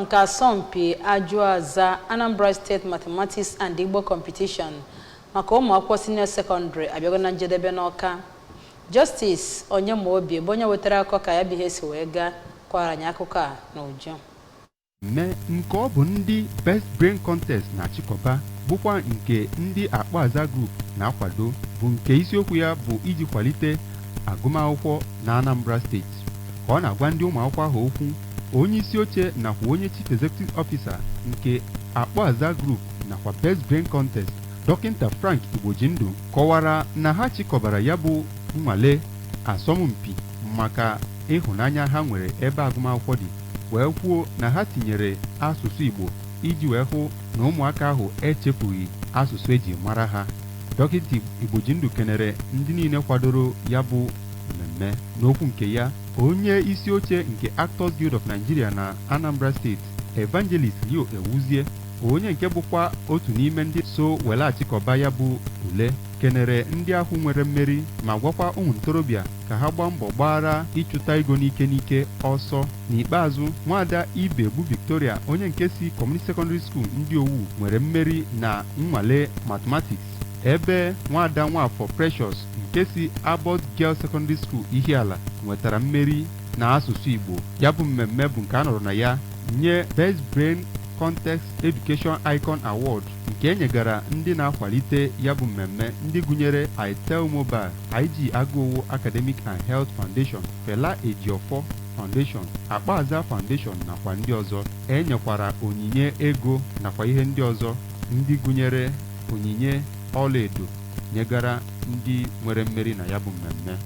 Nke asọmpi Ajụaza Anambra State Mathematics and Igbo Competition maka ụmụ akwụkwọ senior secondary abịago na njedebe n'Ọka. Justice Onyemaobi bụ onye wetara akụkọ ka ya bụ ihe si wee gaa kọrọ anyị akụkọ a n'uju. Mmemme nke ọ bụ ndị Best Brain Contest na-achịkọba, bụkwa nke ndị Akpọaza Group na-akwado, bụ nke isiokwu ya bụ iji kwalite agụmakwụkwọ na Anambra Steeti. Ka ọ na-agwa ndị ụmụ akwụkwọ ahụ okwu, onye isi oche nakwa onye Chief Executive Officer nke Akpọaza Group nakwa Best Brain Contest, Dọkịta Frank Igbojindụ, kọwara na ha chịkọbara ya bụ nnwale asọmpi maka ịhụnanya ha nwere ebe agụmakwụkwọ dị, wee kwuo na ha tinyere asụsụ Igbo iji wee hụ na ụmụaka ahụ echefughị asụsụ eji mara ha. Dọkịta Igbojindụ kenere ndị niile kwadoro ya bụ mmemme. N'okwu nke ya, onye isi oche nke Actors Guild of Nigeria na Anambra Steeti, Evangelist Leo Ewuzie, onye nke bụkwa otu n'ime ndị so welaghachikọba ya bụ ule, kenere ndị ahụ nwere mmeri ma gwakwa ụmụ ntorobịa ka ha gbaa mbọ gbara ịchụta ego n'ike n'ike ọsọ. N'ikpeazụ, Nwaada Ibe bụ Victoria, onye nke si Community Secondary School ndị Owu, nwere mmeri na nnwale mathematics, ebe Nwaada Nwafọ Precious nke si Abbott Girls Secondary School Ihiala nwetara mmeri na asụsụ Igbo. Ya bụ mmemme bụ nke a nọrọ na ya nye Best Brain Contest Education Icon Award, nke e nyegara ndị na-akwalite ya bụ mmemme, ndị gụnyere Itel Mobile, IG Agụowo Academic and Health Foundation, Fela Ejiofor Foundation, Akpaza Foundation nakwa ndị ọzọ. E nyekwara onyinye ego nakwa ihe ndị ọzọ, ndị gụnyere onyinye ọlaedo, nyegara ndị nwere mmeri na ya bụ mmemme.